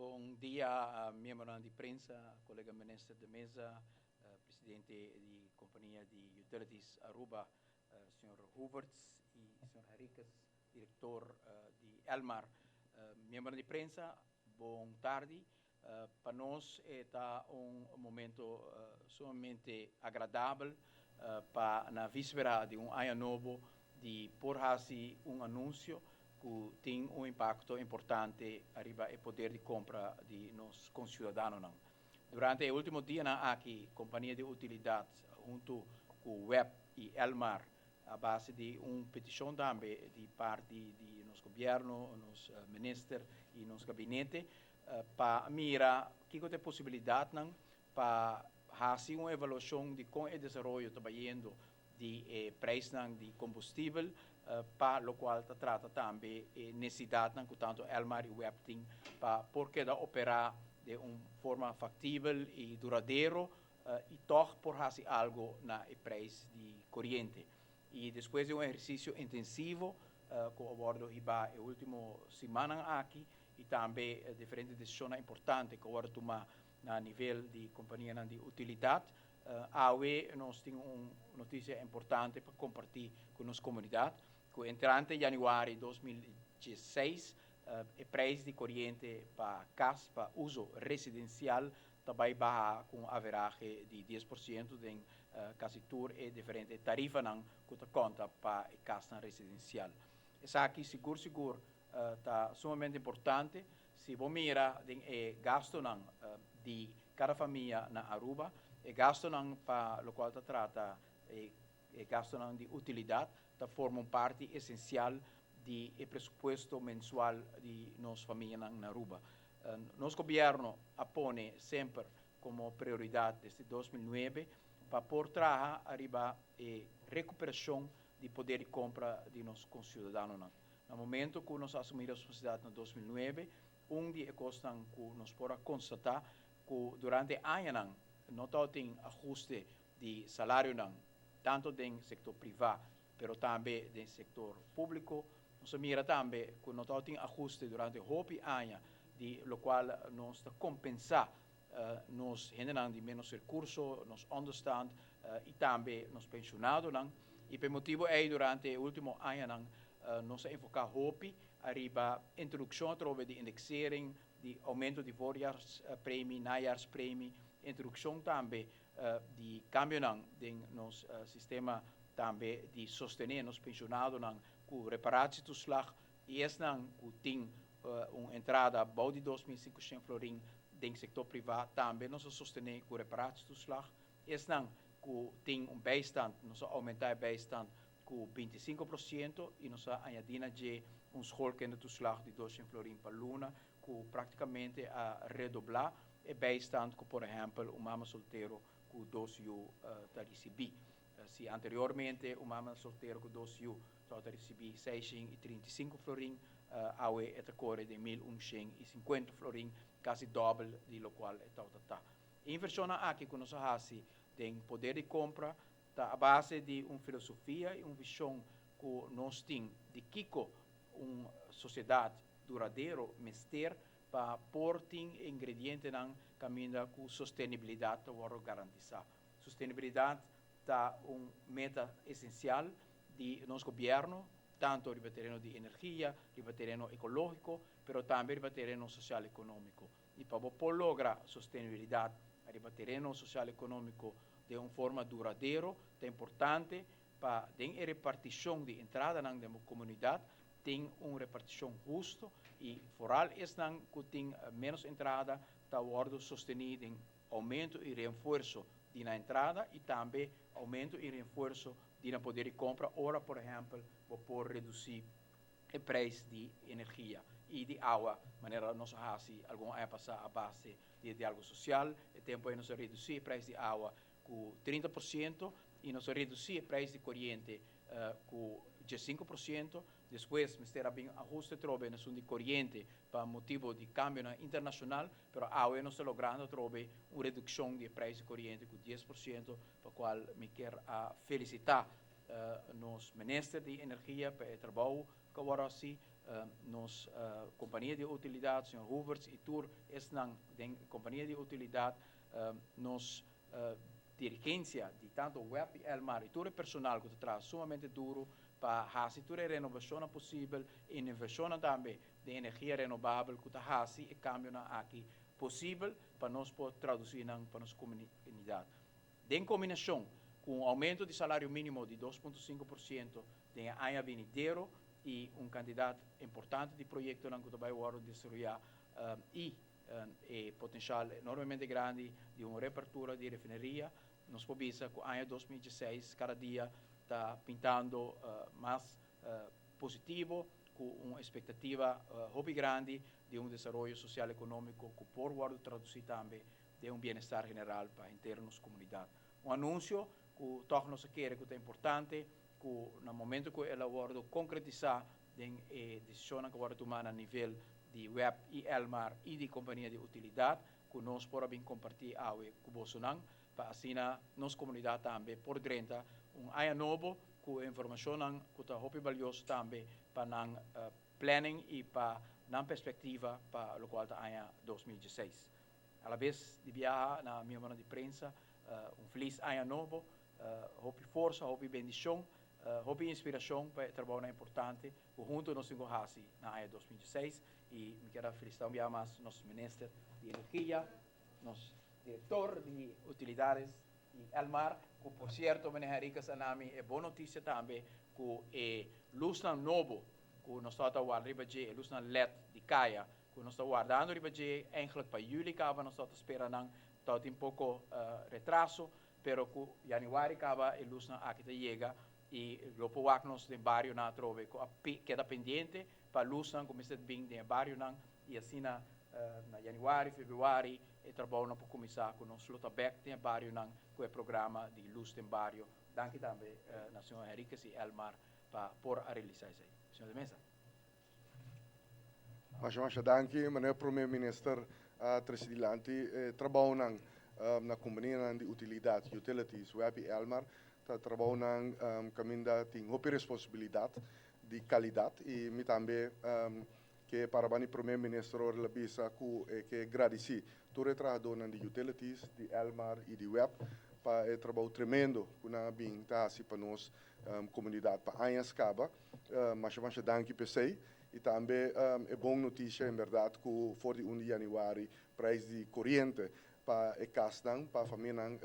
Bon dia, miembronan di prensa, colega minister de Meza, presidente di compania di Utilities Aruba, señor Hoevertsz, y señor Henriquez, director di Elmar. Miembronan di prensa, bon tardi. Pa nos ta un momento sumamente agradabel pa na víspera di un aña nobo di por haci un anuncio cu tin un impacto importante ariba e poder di compra di nos conciudadanonan. Durante e ultimo dianan aki, compania di utilidad hunto cu WEB y Elmar, a base di un peticion tambe di parti di nos gobierno, nos minister y nos gabinete, pa mira kico ta e posibilidadnan pa haci un evaluacion di con e desaroyo ta bayendo di e prijsnan di combustibel, pa locual ta trata tambe e necesidadnan cu tanto Elmar y WEB tin pa por keda opera den un forma factibel y duradero y toch por haci algo na e prijs di coriente. Y despues di un ehercicio intensivo cu a wordo hiba e ultimo simannan aki y tambe diferente decisionnan importante cu a wordo tuma na nivel di companianan di utilidad, awe nos tin un noticia importante pa comparti cu nos comunidad, cu entrante januari 2016 e prijs di coriente pa cas pa uso residencial ta bay baha cu un averahe di 10% den casi tur e diferente tarifanan cu ta conta pa e casnan residencial. Esaki sigur sigur ta sumamente importante. Si bo mira den e gastonan di cada famia na Aruba, e gastonan pa locual ta trata e gastonan di utilidad ta forma un parti esencial di e presupuesto mensual di nos famianan na Aruba. Nos gobierno a pone semper como prioridad desde 2009 pa por traha ariba e recuperacion di poder di compra di nos conciudadanonan. Na momento cu nos a asumi responsabilidad na 2009, un di e cosnan cu nos por a constata cu durante añanan no tabatin ahuste di salarionan, tanto den sector priva pero tambe den sector publico. Nos a mira tambe cu no tabatin ahuste durante hopi aña, di locual nos ta compensa nos hendenan di menos recurso, nos onderstand y tambe nos pensionadonan. Y pa e motibo ey durante e ultimo añanan nos a enfoca hopi ariba introduccion atrobe di indexering, di aumento di voorjaarspremie, najaarspremie, introduccion tambe di cambionan den nos sistema tambe di sostene nos pensionadonan cu reparatietoeslag y esnan cu tin un entrada bou di 2500 florin den sector priva tambe nos a sostene cu reparatietoeslag. Esnan cu tin un bijstand, nos a aumenta e bijstand cu 25% y nos a añadi na dje un schoolkindertoeslag di 200 florin pa luna, cu practicamente a redobla e bijstand cu, por ehempel, un mama soltero cu dos yiu ta ricibi. Si anteriormente un mama soltero cu dos yiu ta ricibi 635 florin, awe e ta core den 1150 florin, casi dobel di locual e tawata ta. E inversionnan aki cu nos a haci den poder di compra ta a base di un filosofia y un vision cu nos tin di kico un sociedad duradero mester pa por tin ingredientenan caminda cu sostenibilidad ta wordo garantisa. Sostenibilidad ta un meta esencial di nos gobierno, tanto riba tereno di energia, riba tereno ecologico, pero tambe riba tereno social economico. Y pa bo por logra sostenibilidad riba tereno social economico den un forma duradero, ta importante pa den e reparticion di entradanan den bo comunidad tin un reparticion husto y vooral esnan cu tin menos entrada ta wordo sosteni den aumento y reenfuerzo di nan entrada y tambe aumento y reenfuerzo di nan poder di compra ora, por ehempel, bo por reduci e prijs di energia y di awa, manera nos a haci algun aña pasa a base di e dialogo social. E tempo ey nos a reduci e prijs di awa cu 30% y nos a reduci e prijs di coriente cu 15%. Despues mester a bin ahuste trobe na esun di coriente pa motibo di cambionan internacional, pero awe nos ta logrando trobe un reduccion di e prijs di coriente cu 10%, pa cual mi kier a felicita nos minister di energia pa e trabou cu a wordo haci. Nos compania di utilidad, señor Hoevertsz y tur esnan den compania di utilidad, nos dirigencia di tanto WEB y Elmar y tur e personal cu ta traha sumamente duro pa haci tur e renovacionnan posibel, innovacionnan tambe den energia renovabel cu ta haci e cambionan aki posibel pa nos por traduci nan pa nos comunidad. Den combinacion cu un aumento di salario minimo di 2.5% den e aña venidero y un cantidad importante di proyectonan cu ta bay wordo desaroya y e potencial enormemente grandi di un reapertura di refineria, nos por bisa cu aña 2016 cada dia ta pintando mas positivo cu un expectativa hopi grandi di un desaroyo social economico cu por wordo traduci tambe den un bienestar general pa henter nos comunidad. Un anuncio cu toch nos a kere cu ta importante cu na momento cu el a wordo concretisa den e decisionnan cu a wordo tuma na nivel di WEB y Elmar y di compania di utilidad cu nos por a bin comparti awe cu bosonan pa asina nos comunidad tambe por drenta un aña nobo cu e informacionnan cu ta hopi balioso tambe pa nan planning y pa nan perspectiva pa locual ta aña 2016. A la vez di biaha na miembronan di prensa, un feliz aña nobo, hopi forsa, hopi bendicion, hopi inspiracion pa e trabounan importante cu hunto nos tin cu haci na aña 2016 y mi kier a felicita un biaha mas nos minister di energia, nos director di utilidades y Elmar, cu por cierto meneer Henriquez a na mi e bon noticia tambe cu e luznan nobo cu nos tabata warda riba dje, e luznan LED di caya, cu nos ta wardando riba dje, eigenlijk pa juli caba nos tabata spera nan, tabatin poco retraso, pero cu januari caba e luznan aki ta yega y lo por wak nos den barionan atrobe cu a keda pendiente pa luznan cu mester bin den e barionan y asina na januari, februari e trabounan por cuminsa cu nos lo ta bek den e barionan cu e programa di luz den bario. Danki tambe na señor Henriquez y Elmar pa por a realisa esey. Señor de Meza. Masha masha danki, meneer Prome Minister a trece dilanti e trabounan na companianan di utilidad, utilities, WEB y Elmar, ta trabounan caminda tin hopi responsabilidad di calidad y mi tambe ke para bani Prome Minister ora el a bisa cu e ke gradici tur e trahadornan di utilities, di Elmar y di WEB pa e trabou tremendo cu nan a bin ta haci pa nos comunidad pa añas caba. Masha masha danki p'esey y tambe e bon noticia en berdad cu for di 1 di januari prijs di coriente pa e casnan, pa famianan,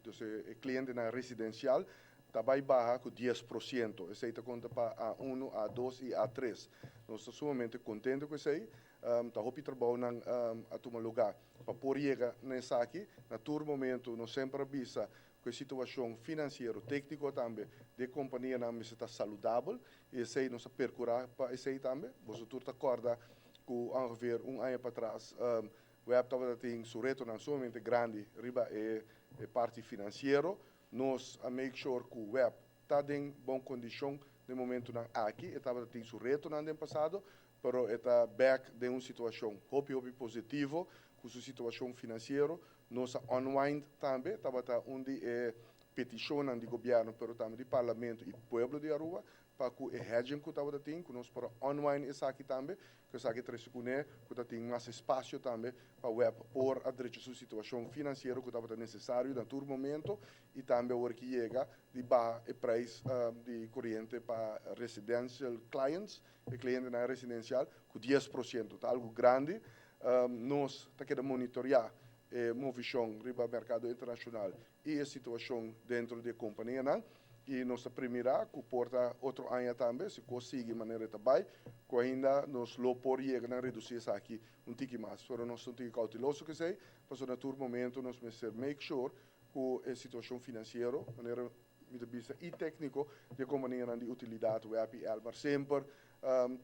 dus e clientenan residencial ta bay baha cu 10%. Esey ta conta pa A1, A2 y A3. Nos ta sumamente contento cu esey. Ta hopi trabounan a tuma lugar pa por yega na esaki. Na tur momento nos semper a bisa cu e situacion financiero, tecnico tambe di e companianan mester ta saludabel y esey nos a percura pa esey tambe. Boso tur ta corda cu ongeveer un aña patras WEB tabata tin su retonan sumamente grandi riba e parti financiero. Nos a make sure cu WEB ta den bon condicion den momentonan aki. E tabata tin su retonan den pasado, pero e ta bek den un situacion hopi hopi positivo cu su situacion financiero. Nos a unwind tambe, tabata un di e peticionnan di gobierno, pero tambe di parlamento y pueblo di Aruba, pa cu e hedging cu tabata tin, cu nos por a unwind esaki tambe, cu esaki trece cune, cu ta tin mas espacio tambe pa WEB por a drecha su situacion financiero cu tabata necesario na tur momento y tambe awor ki yega di baha e prijs di coriente pa residential clients, e clientenan residencial, cu 10%. Ta algo grandi. Nos ta keda monitorea e movicion riba mercado internacional y e situacion dentro di e companianan y nos ta primira cu por ta otro aña tambe, si cos sigui manera e ta bay, cu ainda nos lo por yega na reduci esaki un tiki mas. Pero nos ta un tiki cauteloso cu esey, pasobra na tur momento nos mester make sure cu e situacion financiero, manera mi ta bisa, y tecnico di e companianan di utilidad, WEB y Elmar, semper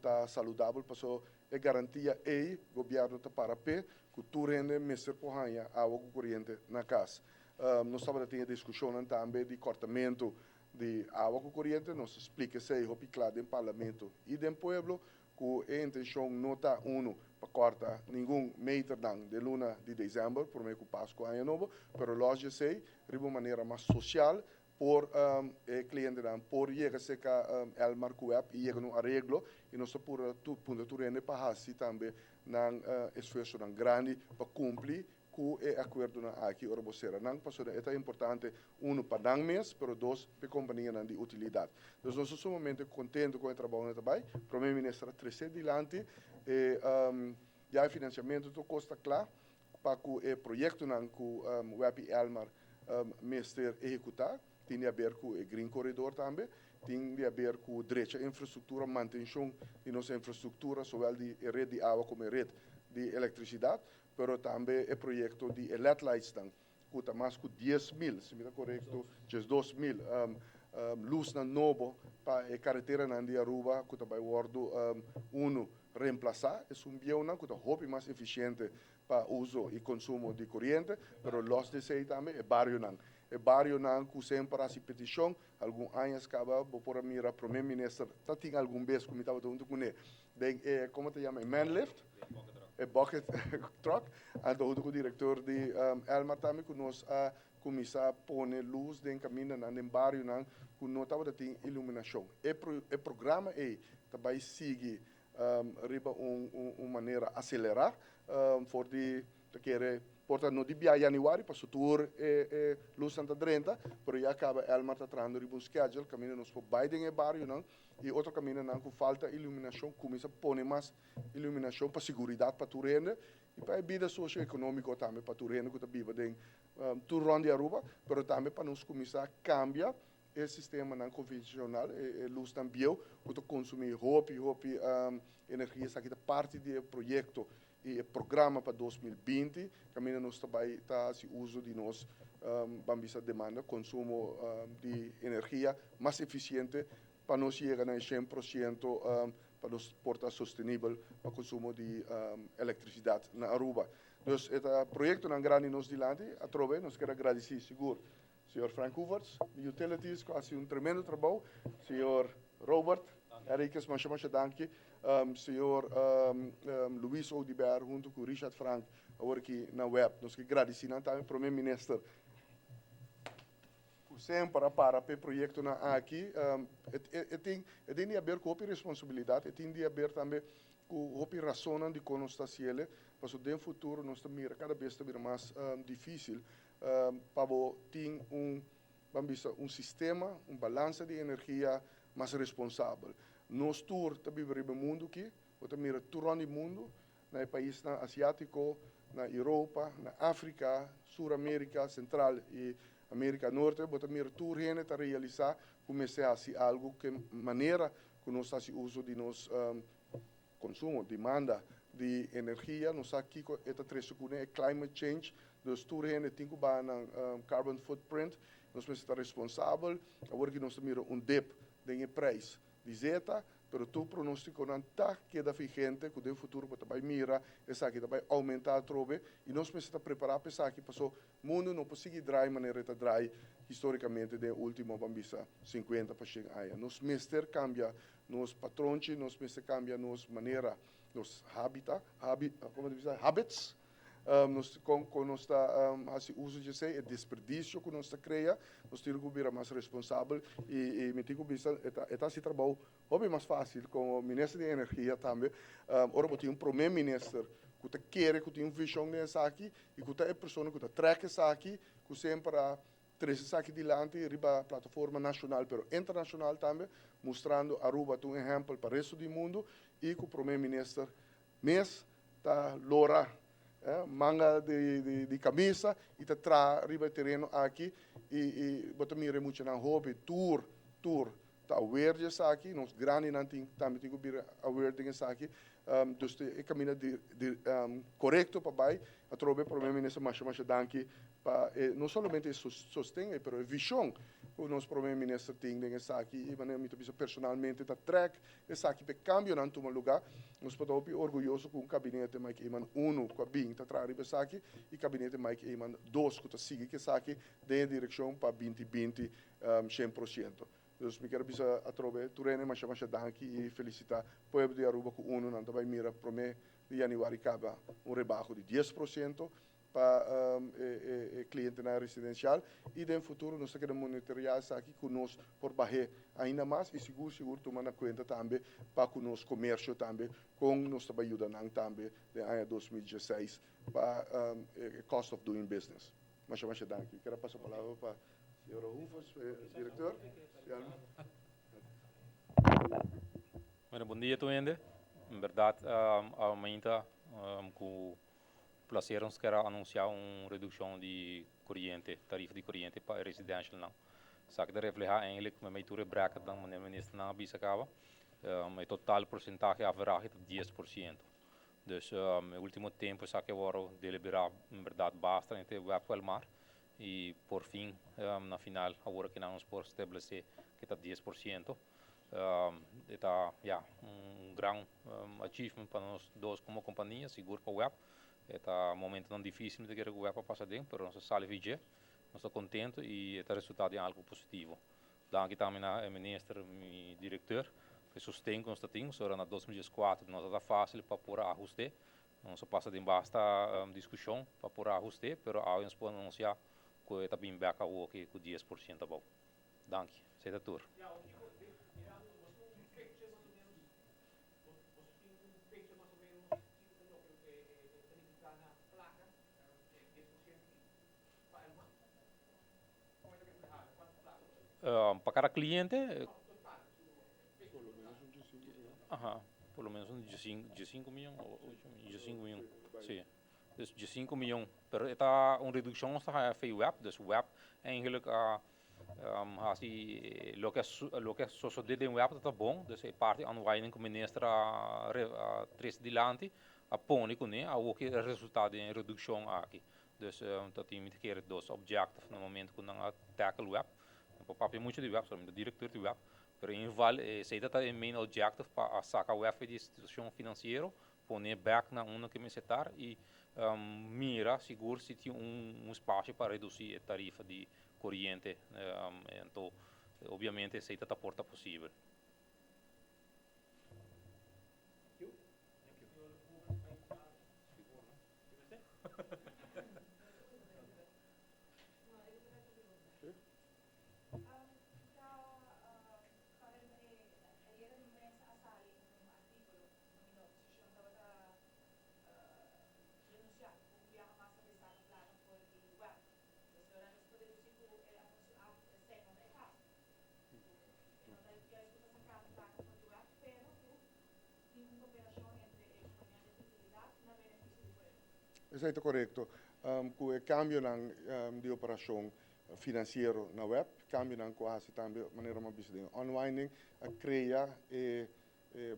ta saludabel, pasobra e garantia ey gobierno ta para p'e cu tur hende mester por haña awa cu coriente na cas. Nos tabata tin e discusionnan tambe di cortamento di awa cu coriente. Nos a splica esey hopi cla den parlamento y den pueblo cu e intencion no ta uno pa corta ningun meternan den luna di december prome cu Pasco Aña Nobo, pero los di esey riba un manera mas social. Por e clientenan por yega cerca Elmar cu WEB y yega na un areglo y nos ta pura puntra tur hende pa haci tambe nan esfuerzonan grandi pa cumpli cu e acuerdonan aki ora bo cera nan, pasobra e ta importante, uno, pa nan mes, pero dos, pa e companianan di utilidad. Dus nos ta sumamente contento con e trabounan ta bay. Prome Minister a trece dilanti e ya e financiamento tur cos ta cla pa cu e proyectonan cu WEB y Elmar mester ehecuta. Tin di haber cu e Green Corridor tambe, tin di haber cu drecha infrastructura, mantencion di nos infrastructura, zowel di e red di awa como e red di electricidad, pero tambe e proyecto di e led lightsnan, cu ta mas cu 10,000, si mi ta corecto, 12,000 luznan nobo pa e careteranan di Aruba cu ta bay wordo uno reemplaza esun bieunan cu ta hopi mas eficiente pa uso y consumo di coriente, pero los di esey tambe e barionan. E barionan cu semper haci peticion, algun añas caba bo por a mira Prome Minister ta tin algun bes cu mi tabata hunto cune den e, como ta yama, e manlift, e bucket truck, anto hunto cu director di Elmar tambe cu nos a cuminsa pone luz den camindanan, den barionan cu no tabata tin iluminacion. E e programa ey ta bay sigui riba un manera acelera for di ta kere por ta no di bia januari paso tur e luznan ta drenta, pero ya caba Elmar ta trahando riba un schedule caminda nos por bay den e barionan y otro camindanan cu falta iluminacion cuminsa pone mas iluminacion pa seguridad pa tur hende y pa e bida socioeconomico tambe pa tur hende cu ta biba den tur rond di Aruba, pero tambe pa nos cuminsa cambia e sistemanan konvenshonal, e lusnan bieu ku ta konsumí hopi, hopi energia. Esaki ta parti di e proyekto i e programa pa 2020, kaminda nos ta bai ta hasi uso di nos, ban bisa demanda, konsumo di energia mas efisiente pa nos yega na e 100% pa nos por ta sostenibel pa konsumo di elektrisidat na Aruba. Dus e ta proyektonan grandi nos dilanti. Atrobe nos kier a gradisí sigur Señor Frank Hoevertsz di Utilities cu a haci un tremendo trabou. Señor Robert Henriquez, masha masha danki. Señor Luis Oduber hunto cu Richard Frank awor aki na web. Nos ke gradici nan tambe. Prome Minister cu semper a para p'e proyectonan aki. E tin e tin di haber cu hopi responsabilidad, e tin di haber tambe cu hopi rasonnan di con nos ta haciele, pasobra den futuro nos ta mira cada bes ta bira mas dificil pa bo tin un, ban bisa, un sistema, un balansa di energia mas responsabel. Nos tur ta biba riba e mundu aki, bo ta mira tur rond di mundu, na e paisnan asiátiko, na Europa, na Afrika, Sur Amerika, Sentral i Amerika Norte, bo ta mira tur hende ta realisá ku mester hasi algu ku e manera ku nos ta hasi uso di nos Consumo, demanda di energia, nos sa kico e ta trece cune, e climate change, dus tur hende tin cu baha nan carbon footprint, nos mester ta responsabel, awor ki nos ta mira un dip den e prijs di zeta, pero tur pronosticonan ta keda vigente cu den futuro bo ta bay mira esaki ta bay aumenta atrobe y nos mester ta prepara pa esaki paso Mundu no por sigui draai manera e ta draai historicamente den e ultimo, ban bisa, 50 pa shen aña. Nos mester cambia nos patronchi, nos mester cambia nos manera, nos habita, habi, como ta bisa, habits, nos, con, con nos ta haci uso di esey, e desperdicio cu nos ta crea, nos tin cu bira mas responsabel y, y mi tin cu bisa, e ta, e ta haci trabou hopi mas facil como Minister di Energia tambe, ora bo tin un Prome Minister cu ta kere, cu tin un vision den esaki y cu ta e persona cu ta trek esaki, cu semper a trece esaki dilanti riba plataforma nacional pero internacional tambe, mustrando Aruba ta un ehempel pa resto di mundo y cu Prome Minister mes ta lora manga di camisa y ta traha riba e tereno aki y bo ta mira e muchanan hopi tur tur ta aware di esaki, nos grandinan tin tambe tin cu bira aware den esaki, dus ta e caminda di di corecto pa bay. Atrobe Prome Minister masha masha danki pa e no solamente e sosten ey pero e vision cu nos Prome Minister tin den esaki y manera mi ta bisa personalmente ta trek esaki pa e cambionan tuma lugar. Nos por ta hopi orguyoso cu un Gabinete Mike Eman uno cu a bin ta traha riba esaki y Gabinete Mike Eman dos cu ta sigui cu esaki den e direccion pa 2020 100%. Dus mi kier a bisa atrobe tur hende masha masha danki y felicita pueblo di Aruba cu uno nan ta bay mira prome di januari caba un rebaho di 10%. Pa e clientenan residencial y den futuro nos ta keda monitorea esaki cu nos por bahe ainda mas y sigur sigur tuma na cuenta tambe pa cu nos comercio tambe con nos ta bay yuda nan tambe den aña 2016 pa e cost of doing business. Masha masha danki. Kier a pasa palabra pa señora Hoevers, director. Bueno, bon dia tur hende. En berdad, aumenta cu placer nos kier a anuncia un reduccion di coriente, tarifa di coriente pa e residentialnan. Esaki ta refleha eigenlijk met tur e bracketnan manera ministernan a bisa caba. E total porcentahe average ta 10%. Dus e ultimo tempo esaki a wordo delibera en berdad basta entre WEB cu Elmar y por fin na final awor aki nos por establece cu ta 10%. E ta, ja, un gran achievement pa nos dos como compania, sigur pa WEB. E ta momentonan dificil mi ta kere cu WEB a pasa den, pero nos a sali vije. Nos ta contento y e ta resulta den algo positivo. Danki tambe na e minister, mi director, pa e sosten cu nos ta tin. Pasobra na 2014 no ta facil pa por a ahuste. Nos a pasa den basta discusion pa por a ahuste, pero awe nos por anuncia cu e ta bin bek awo aki cu 10% abou. Danki. Esey ta tur. Ja, o tipo, mirando, boso tin un fecha mas o menos, boso tin un fecha mas o menos, kiko ta loke ta nifiká na plaka, 10% pa Elmar? Kon e ta reflehá? Kuantu plaka? Pa kada kliente? No, total, su Por lo menos un 15 mion. Aha, por lo menos un 15 mion o 8, 15 mion, si. Dus 15 mion, pero e ta un reduccion nos ta haya via WEB, dus WEB eigenlijk a hasi loke a sosode den WEB ta bon, dus e parti unwinding cu minister a trece dilanti, a pone cune, a hoki resulta den reduccion aki. Dus ta tin mi ta kere dos objective na momento cu nan a tackle WEB. No por papia mucho di WEB, solamente director di WEB, pero in ieder geval esey ta e main objective pa a saca WEB di situacion financiero, pone back na unda cu mester ta y mira sigur si tin un espacio pa reduci e tarifa di coriente. Anto, obviamente, esey ta por ta posibel. Thank you. Thank you. Sigur, no? Si. Ta Karen, ayera den prensa a sali un articulo caminda oposicion tabata denuncia cu un biaha mas a saca placa for di WEB. Dus ora nos por deduci cu e anuncio aki esey no ta e caso. E no ta juist cu ta sacando placa for di WEB, pero cu tin un cooperacion entre e compania di utilidad na beneficio di pueblo. Esey ta corecto. Cu e cambionan di operacion financiero na WEB, cambionan cu a haci tambe manera mi a bisa den unwinding, a crea e,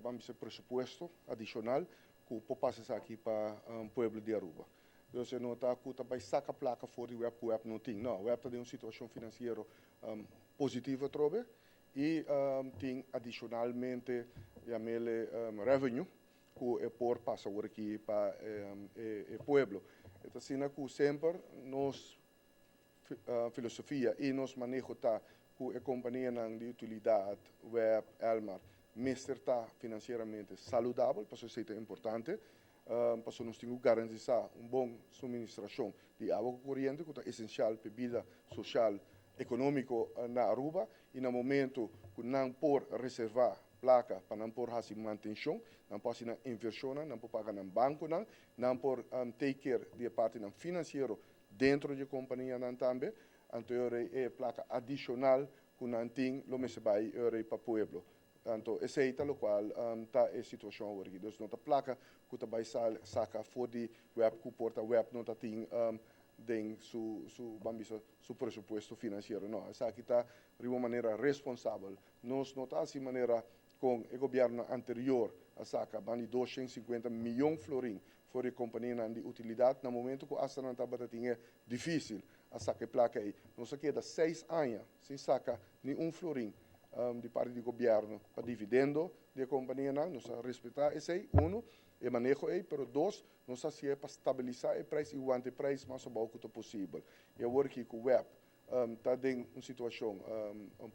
ban bisa, presupuesto adicional cu por pasa esaki pa pueblo di Aruba. Dus no ta cu ta bay saca placa for di WEB cu WEB no tin. No, WEB ta den un situacion financiero positivo trobe y tin adicionalmente, yam'ele, revenue cu e por pasa awor aki pa e pueblo. Anto, asina cu semper nos filosofia y nos maneho ta cu e companianan di utilidad, WEB, Elmar, mester ta financieramente saludabel, pasobra esey ta importante, pasobra nos tin cu garantisa un bon suministracion di awa cu coriente, cu ta esencial pa bida social, economico na Aruba, y na momento cu nan por reserva placa pa nan por haci mantencion, nan por haci nan inversion, nan por paga nan banconan, nan por take care di e partinan financiero dentro di e companianan tambe, anto e placa adicional cu nan tin lo mester bay pa pueblo. Anto, esey ta locual ta e situacion awor aki. Dus no ta placa cu ta bay saca for di WEB cu por ta WEB no ta tin den su, ban bisa, su presupuesto financiero. No, esaki ta di un manera responsabel. Nos no ta asina manera cu e gobierno anterior a saca banda di 250 miyon florin for di compania di utilidad na momento cu hasta nan tabata tin dificil a saca placa ey. Nos a keda 6 aña sin saca ni un florin di parti di gobierno pa dividendo di companianan. Nos a respeta esey, uno, e maneho ey, pero dos, nos a haci pa stabilisa e prijs y wanta e prijs mas abou cu posibel. Y awor aki cu WEB ta den un situacion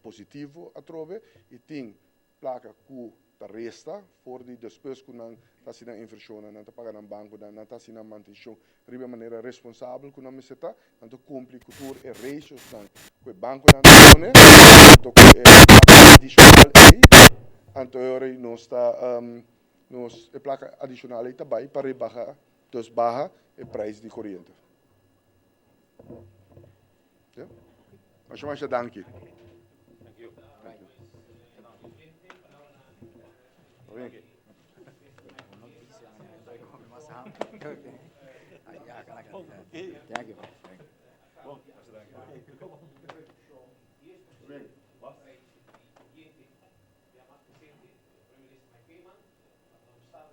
positivo atrobe y tin placa cu ta resta for di despues ku nan ta hasi nan invershonnan, nan ta paga nan bankonan, nan ta hasi nan mantenshon riba e manera responsabel ku nan mester ta, nan ta kumpli ku tur e ratiosnan ku e bankonan ta pone, anto ku e plaka adishonal ei, anto e ora ei nos ta nos e plaka adishonal ei ta bai pa rebaha, dus baha e prijs di koriente. Ya. Masha masha danki. Thank you. Thank you. Bien. Thank you. Thank you.